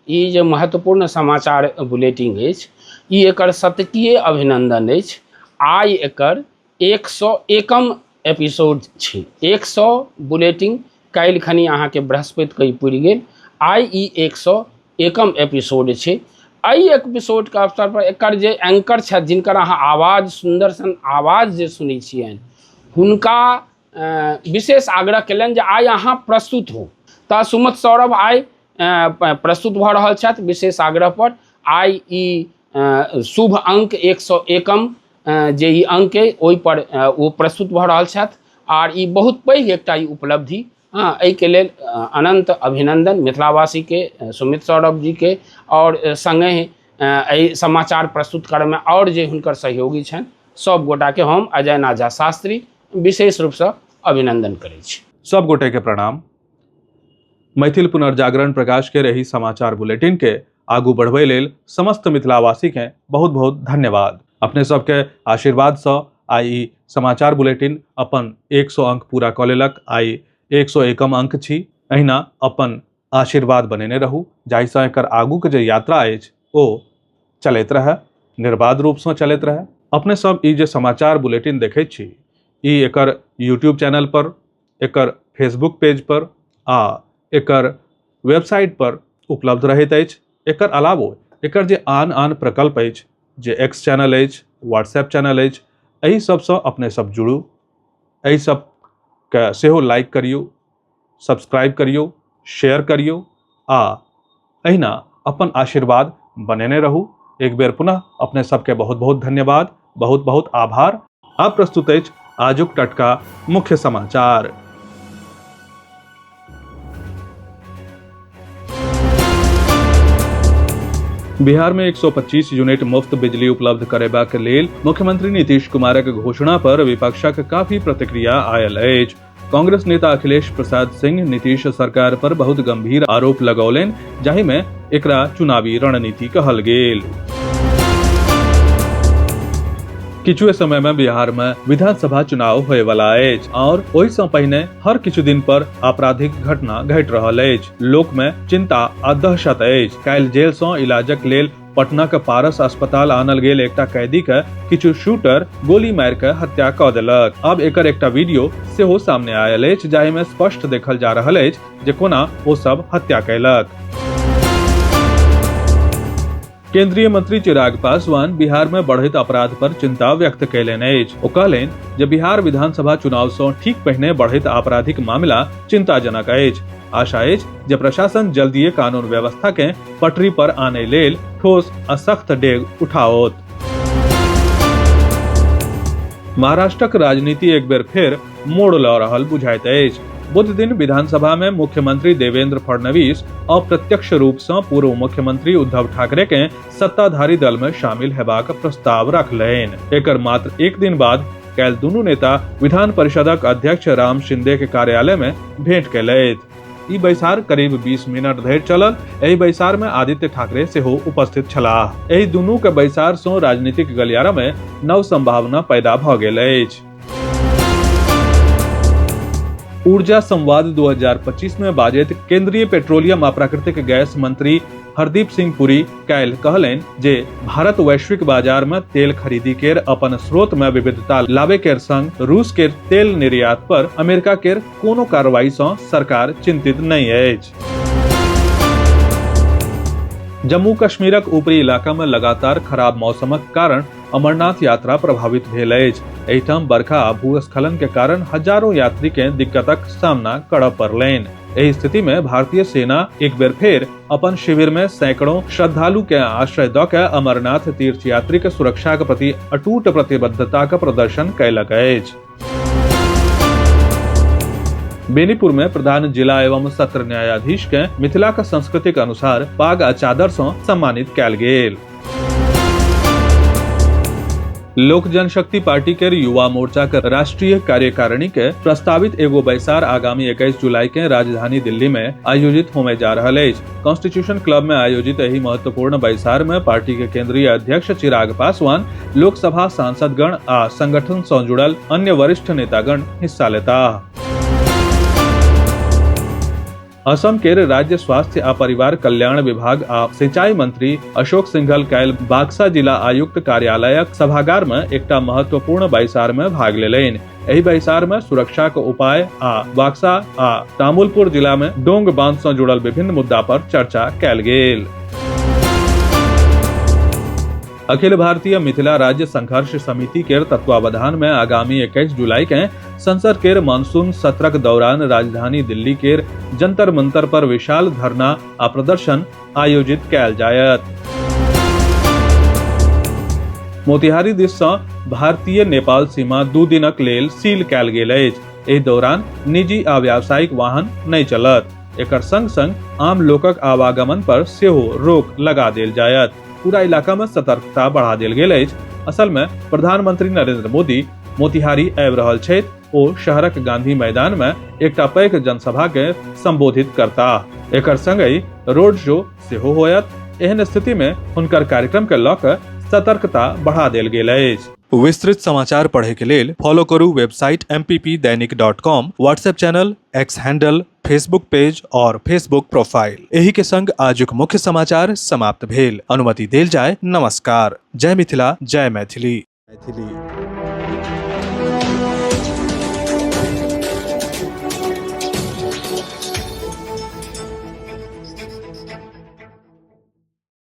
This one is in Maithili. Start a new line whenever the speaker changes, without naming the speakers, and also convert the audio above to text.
ई जे महत्वपूर्ण समाचार बुलेटिन अछि, ई एकर शतकीय अभिनन्दन अछि। आइ एकर 101म एपिसोड छै। 100 बुलेटिन काल्हि खनी अहाँके बृहस्पति के पुरि गेल। आइ ई 101म एपिसोड छै। एहि एपिसोडके अवसर पर एकर जे एंकर छथि, जिनकर अहाँ आवाज सुन्दर सन आवाज जे सुनै छियनि, हुनका विशेष आग्रह कयलनि जे आइ अहाँ प्रस्तुत हो। तऽ सुमत सौरभ आइ प्रस्तुत भऽ रहल छथि विशेष आग्रह पर। आइ ई शुभ अंक 101म जे ई अंक अइ ओहिपर ओ प्रस्तुत भऽ रहल छथि आर ई बहुत पैघ एकटा ई उपलब्धि। हँ, एहिके लेल अनन्त अभिनन्दन मिथिलावासीके, सुमित सौरभ जीके, आओर सङ्गहि एहि समाचार प्रस्तुत करयमे आओर जे हुनकर सहयोगी छनि सब गोटाके हम अजय नाथ झा शास्त्री विशेष रूपसँ अभिनन्दन करै छी।
सब गोटे के प्रणाम। मैथिल पुनर्जागरण प्रकाश के रही समाचार बुलेटिन के आगू बढ़बै लेल समस्त मिथिलावासी के बहुत बहुत धन्यवाद। अपने सबके आशीर्वाद सँ आइ ई समाचार बुलेटिन अपन 100 अंक पूरा कऽ लेलक। आइ 101म अंक छी। अहिना अपन आशीर्वाद बनेने रहू जाहिसँ एकर आगूके जे यात्रा अछि ओ चलैत रहए, निर्बाध रूपसँ चलैत रहए। अपने सब ई जे समाचार बुलेटिन देखैत छी ई एकर यूट्यूब चैनल पर, एकर फेसबुक पेज पर आ एकर वेबसाइट पर उपलब्ध रहैत अछि। एकर अलावो एकर जे आन आन प्रकल्प अछि, जे एक्स चैनल अछि, व्हाट्सएप चैनल अछि, एहि सबसँ अपने सब जुड़ू, एहि सबके सेहो लाइक करियौ, सब्सक्राइब करियौ, शेयर करियौ आ एहिना अपन आशीर्वाद बनेने रहू। एक बेर पुनः अपने सबके बहुत बहुत धन्यवाद, बहुत बहुत आभार। आब प्रस्तुत अछि आजुक टटका मुख्य समाचार। बिहार में 125 यूनिट मुफ्त बिजली उपलब्ध करेबाक लेल मुख्यमंत्री नीतीश कुमारक घोषणा पर विपक्षक काफी प्रतिक्रिया आयल अछि। कांग्रेस नेता अखिलेश प्रसाद सिंह नीतीश सरकार पर बहुत गंभीर आरोप लगौलनि, जाहि में एकरा चुनावी रणनीति कहल गेल। किछुए समय में बिहार में विधानसभा चुनाव होए वाला अछि और ओहि सँ पहिने हर किछु दिन पर आपराधिक घटना घटि रहल अछि। लोक में चिंता आ दहशत अछि। काल्हि जेल सँ इलाजक लेल पटना के पारस अस्पताल आनल गेल एकटा कैदी के किछु शूटर गोली मारि के हत्या कऽ देलक। अब एकर एकटा वीडियो सेहो सामने आयल अछि, जाहि में स्पष्ट देखल जा रहल अछि जे कोना ओ सब हत्या कयलक। केंद्रीय मंत्री चिराग पासवान बिहार में बढ़ैत अपराध पर चिंता व्यक्त कयलनि अछि। ओ कहलनि जे बिहार विधानसभा चुनाव सँ ठीक पहिने बढ़ैत आपराधिक मामला चिंताजनक अछि। आशा अछि जे प्रशासन जल्दिए कानून व्यवस्था के पटरी पर आने लेल ठोस आ सख्त डेग उठाओत। महाराष्ट्रक राजनीति एक बेर फेर मोड़ लऽ रहल बुझाइत अछि। बुध दिन विधानसभा में मुख्यमंत्री देवेंद्र फडणवीस अप्रत्यक्ष रूप सँ पूर्व मुख्यमंत्री उद्धव ठाकरे के सत्ताधारी दल में शामिल हेबाक प्रस्ताव रखलनि। एकर मात्र एक दिन बाद काल्हि दुनू नेता विधान परिषदक अध्यक्ष राम शिंदे के कार्यालय में भेंट कयलथि। ई बैसार करीब 20 मिनट धरि चलल। एहि बैसार में आदित्य ठाकरे सेहो उपस्थित छलाह। एहि दुनू के बैसार सँ राजनीतिक गलियारा में नव संभावना पैदा भ गेल अछि। ऊर्जा संवाद 2025 में बाजैत केंद्रीय पेट्रोलियम आ प्राकृतिक गैस मंत्री हरदीप सिंह पुरी काल्हि कहलनि जे भारत वैश्विक बाजार में तेल खरीदी केर अपन स्रोत में विविधता लाबे केर संग रूस केर तेल निर्यात पर अमेरिका केर कोनो कार्रवाई सँ सरकार चिंतित नहि अछि। जम्मू कश्मीरक ऊपरी इलाका में लगातार खराब मौसमक कारण अमरनाथ यात्रा प्रभावित भेल अछि। एहिठाम बरखा आ भूस्खलन के कारण हजारों यात्री के दिक्कतक सामना करय पड़लनि। एहि स्थिति में भारतीय सेना एक बेर फेर अपन शिविर में सैकड़ों श्रद्धालु के आश्रय द के अमरनाथ तीर्थ यात्री के सुरक्षा के प्रति अटूट प्रतिबद्धता के प्रदर्शन कयलक अछि। बेनीपुर में प्रधान जिला एवं सत्र न्यायाधीश के मिथिला के संस्कृतिक अनुसार पाग आ चादर सँ सम्मानित कयल गेल। लोक जनशक्ति पार्टी के युवा मोर्चा के राष्ट्रीय कार्यकारिणी के प्रस्तावित एगो बैसार आगामी 21 जुलाई के राजधानी दिल्ली में आयोजित होने जा रहल अछि। कॉन्स्टिट्यूशन क्लब में आयोजित एहि महत्वपूर्ण बैसार में पार्टी के केंद्रीय अध्यक्ष चिराग पासवान, लोकसभा सांसदगण आ संगठन सँ जुड़ल अन्य वरिष्ठ नेतागण हिस्सा लेताह। असम केर राज्य स्वास्थ्य आ परिवार कल्याण विभाग आ सिंचाई मंत्री अशोक सिंघल काल्हि बाक्सा जिला आयुक्त कार्यालयक सभागार मे एकटा महत्वपूर्ण बैसार मे भाग लेलनि। एहि बैसार मे सुरक्षाक उपाय आ बाक्सा आ तामुलपुर जिला मे डोंग बांध सं जुड़ल विभिन्न मुद्दा पर चर्चा कयल गेल। अखिल भारतीय मिथिला राज्य संघर्ष समिति केर तत्वावधान में आगामी 21 जुलाई के संसद केर मानसून सत्रक दौरान राजधानी दिल्ली केर जंतर मंतर पर विशाल धरना आ प्रदर्शन आयोजित कयल जायत। मोतिहारी दिस सँ भारतीय नेपाल सीमा 2 दिनक लेल सील कयल गेल अछि। एहि दौरान निजी आ व्यावसायिक वाहन नहि चलत। एकर संग संग आम लोकक आवागमन पर सेहो रोक लगा देल जायत। पूरा इलाका में सतर्कता बढ़ा देल गेल अछि। असल में प्रधानमंत्री नरेंद्र मोदी मोतिहारी आबि रहल छथि। ओ शहरक गांधी मैदान में एकटा पैघ जनसभा के संबोधित करताह। एकर संगहि रोड शो सेहो होयत। एहन स्थिति में हुनकर कार्यक्रम के लऽ कऽ सतर्कता बढ़ा देल गेल अछि। विस्तृत समाचार पढ़े के लेल फॉलो करू website mppdainik.com, WhatsApp channel, X handle, Facebook page और फेसबुक प्रोफाइल। एही के संग आजुक मुख्य समाचार समाप्त भेल। अनुमति देल जाय। नमस्कार। जय मिथिला, जय मैथिली। मैथिली।